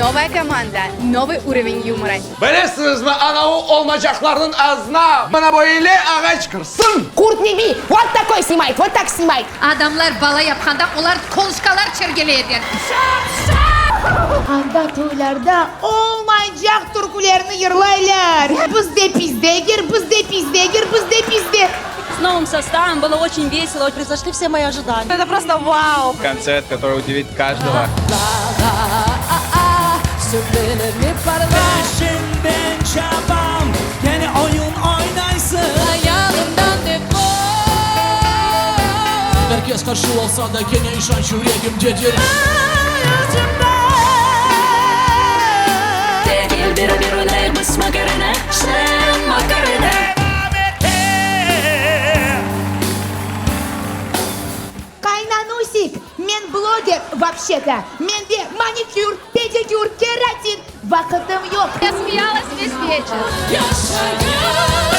Novaya komanda, novıy uroven yumora. Bilesiñizmi, anavı olmacaqlarnıñ ağzına mına böyle ağaç kirsin! Qurt Nebi vot takoy snimayet, vot tak snimayet. Adamlar bala yapqanda olar kolışkalar çergeley edi. Anda toylarda olmaycaq türkülerni yırlaylar. Bizde pizdegir, bizde pizdegir, bizde pizde. С новым составом было очень весело, превзошли все мои ожидания. Это просто вау! Концерт, который удивит каждого. Peşinden çapam, kene oyun oynaysıñ. Hayalımdan defol. Er kes qarşı olsa da, kene işanç yüregimdedir. Qaynanusik, men bloger, vapşe-to. Mende manikür, pedikür, keratin. Vaqıtım yoq. Ya smeялась весь вечer. Yaşayım.